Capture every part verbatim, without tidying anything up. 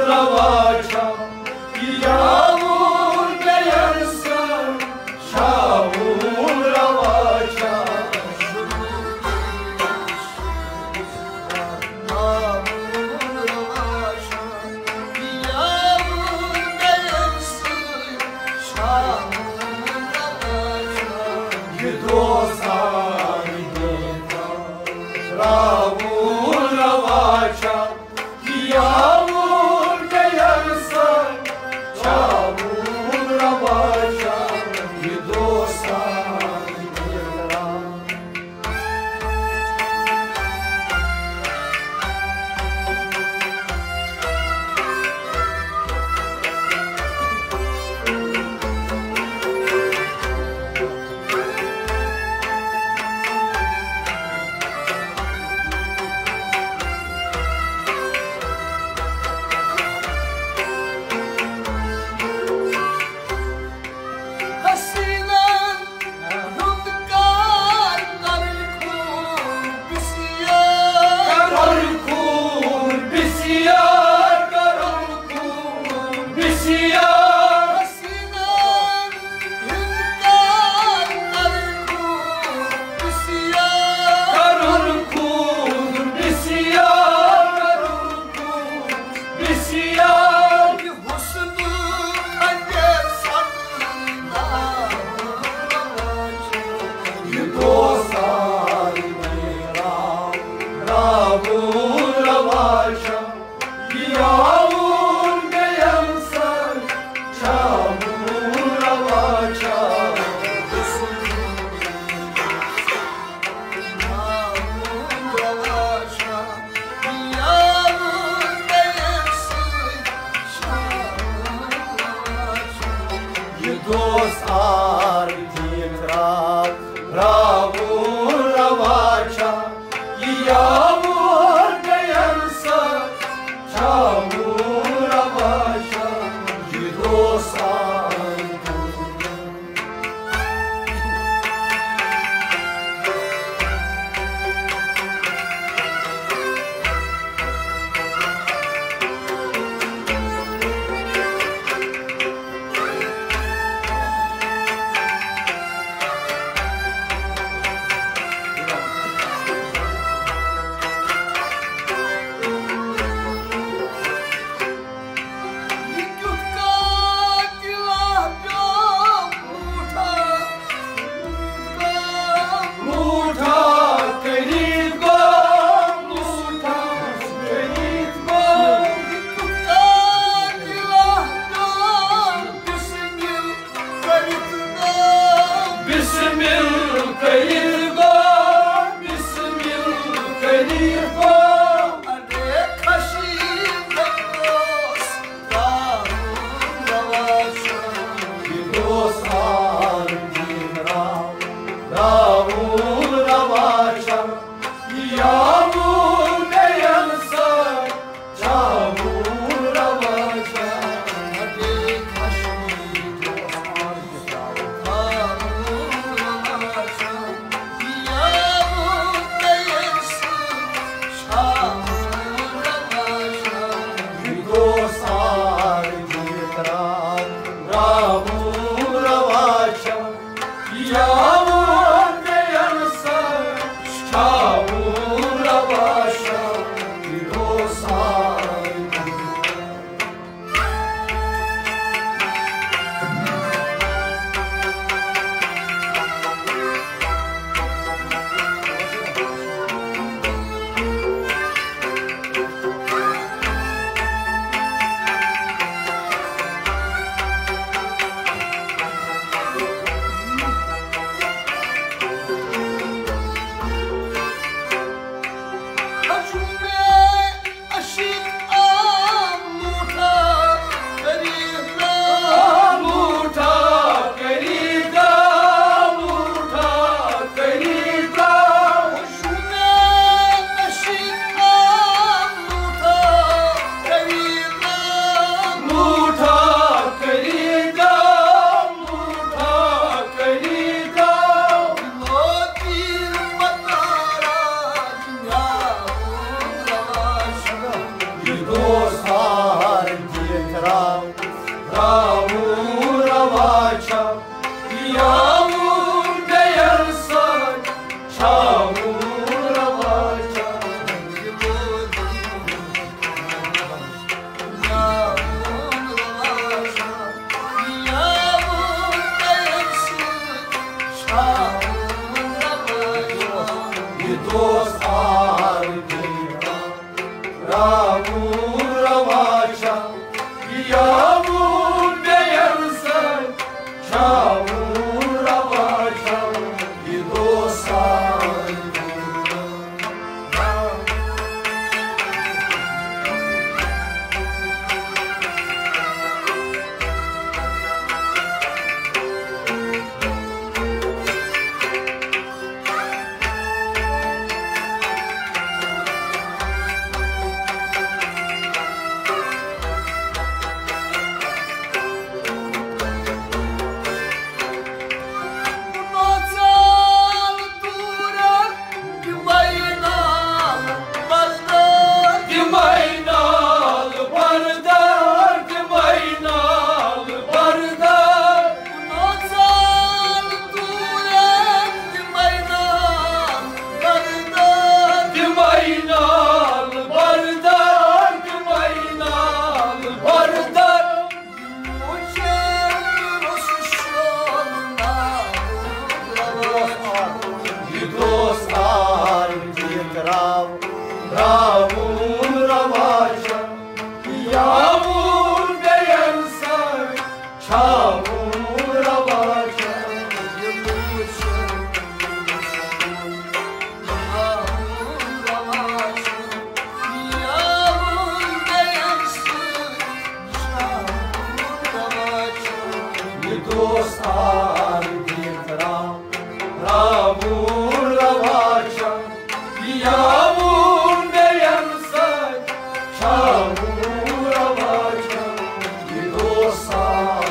روا چھا، یاوُر گیَن سان شاوُر روا چھا۔ یہِ دوستان راوُن روا چھا، یاوُن گیَن سان شاوُن روا چھا، یہِ دوستان حسینن ہُنٛد کار کرن خوٗن بسیار۔ کرن خوٗن بسیار، کرن خوٗن بسیار۔ حسینن ہُنٛد کار کرن خوٗن بسیار۔ کرن خوٗن بسیار، کرن خوٗن بسیار۔ حسن اندر سن یہِ دوستان میرا راوُن روا چھا، یاوُن گیَن سان شاوُن روا چھا۔ یہِ دوستان دِتھ راتھ راوُن روا چھا، یہِ یاوُر گیَن سان شاوُن روا چھا، یہِ دوستان۔ پار دِتھ راو، راوُن روا چھا، یاوُن بیٚین سۭتۍ چھاوُن روا چھا۔ یہِ دوس آر دِتھ راو، راوُن روا چھا، یاوُن بیٚین سۭتۍ چھاوُن روا چھا، یہِ دوس آر۔ یہِ دوس آر دِتھ راو، راوُن روا چھا، یاوُن بیٚین سۭتۍ چھاوُن روا چھا۔ یہِ دوس آر دِتھ راو، راوُن روا چھا، یاوُن بیٚین سۭتۍ چھاوُن روا چھا۔ یہِ دوس آر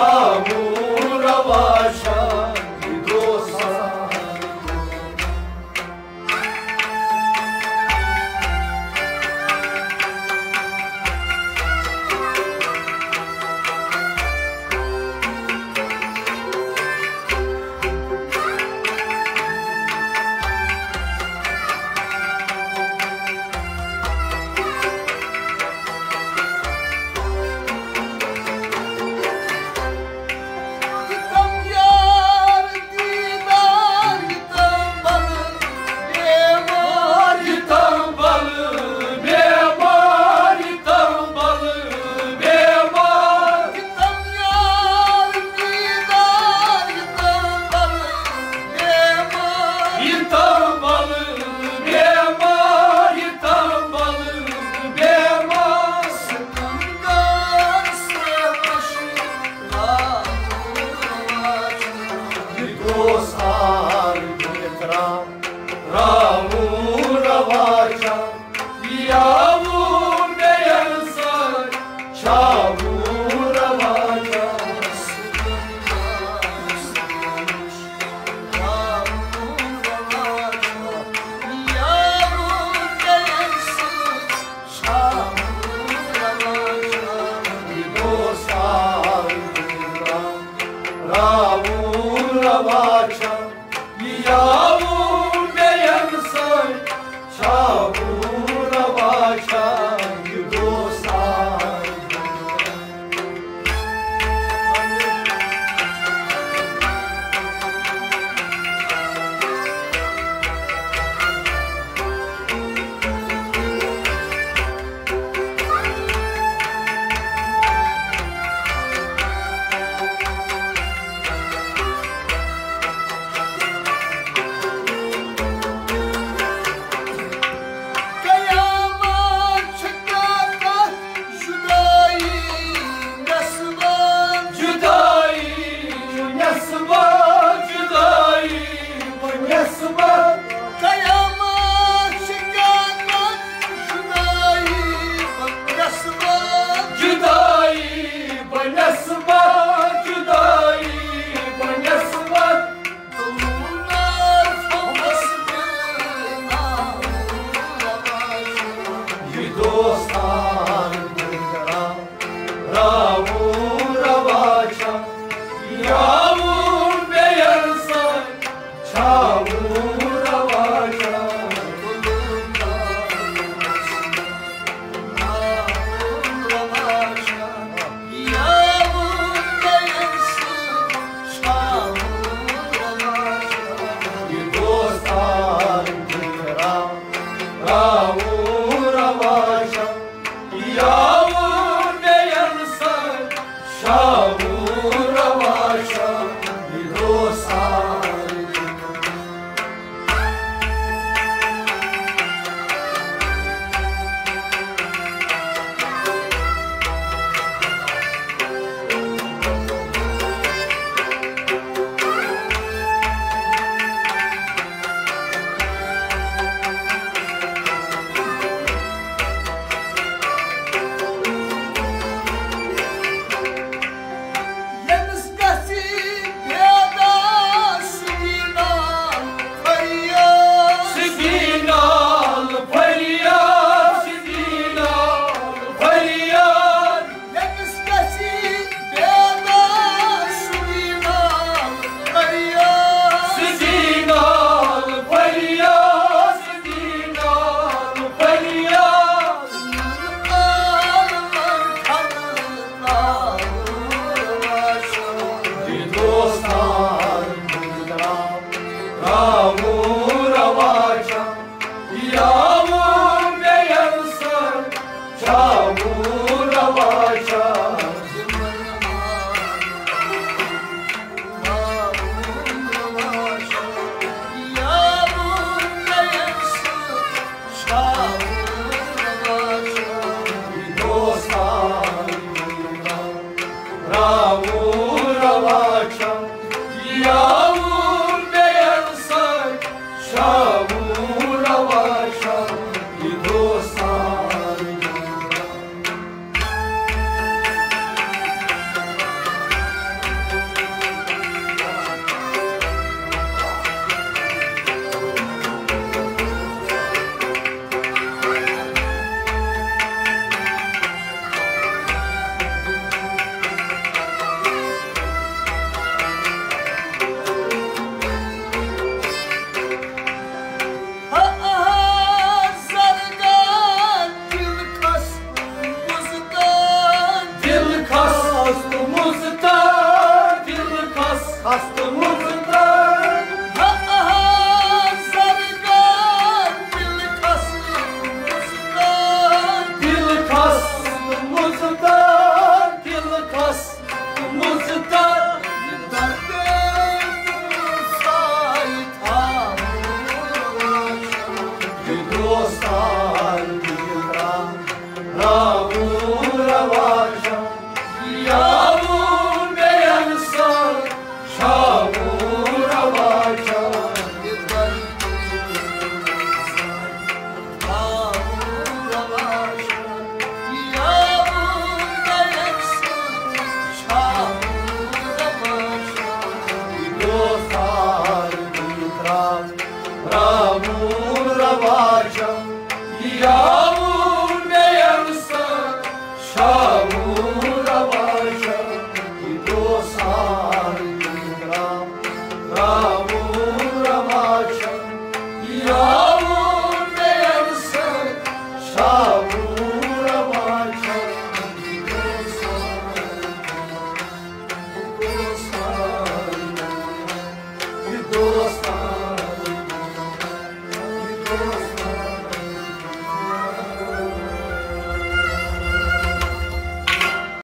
آمون روا چھا یہِ دوستان۔ دوستان، احترام راوُن روا چھا، یاوُن بیٚین سۭتۍ چھاوُن روا چھا۔ یاوُن بیٚین سۭتۍ چھاوُن روا چھا، یہِ دوستان راوُن روا چھا۔ یاوُن بیٚین سۭتۍ چھاوُن روا چھا، یہِ دوستان۔ قیامت چھِ کتھ جدائی نٮ۪صبہٕ۔ جدائی نٮ۪صبہٕ، جدائی نٮ۪صبہٕ۔ قیامت چھِ کتھ جدائی نٮ۪صبہٕ۔ جدائی نٮ۪صبہٕ، جدائی نٮ۪صبہٕ۔ یہِ دوستان راوُن روا چھا، یاوُن بیٚین سۭتۍ چھاوُن روا چھا۔ یہِ دوستان راوُن روا چھا، یاوُن بیٚین سۭتۍ چھاوُن روا چھا، یہِ دوستان۔ ییٚمِس گژھِ بیدار سُہ دی نال فریاد۔ سُہ دی نال فریاد، سُہ دی نال فریاد۔ ییٚمِس گژھِ بیدار سُہ دی نال فریاد۔ سُہ دی نال فریاد، سُہ دی نال فریاد۔ یہِ دوستان راوُن روا چھا، یاوُن بیٚین سۭتۍ چھاوُن روا چھا۔ دوستان راوُن روا چھا، یاوُن بیٚین سۭتۍ چھاوُن روا چھا، یہِ دوستان۔ مُزدار، ہا، ہا، سرکار، دِل کھس، مُزدار، دِل کھس، مُزدار، دِل کھس، مُزدار۔ یہِ درد سایہِ تھاوُن، یہِ دوستار، یہِ ترٛاوُن روا چھا، یاوُن بیٚیَن سان چھاوُن روا چھا۔ راوُن روا چھا، یاوُن بیٚیَن سان چھاوُن روا چھا، یہِ دوسار ترٛاو۔ راوُن روا چھا، یا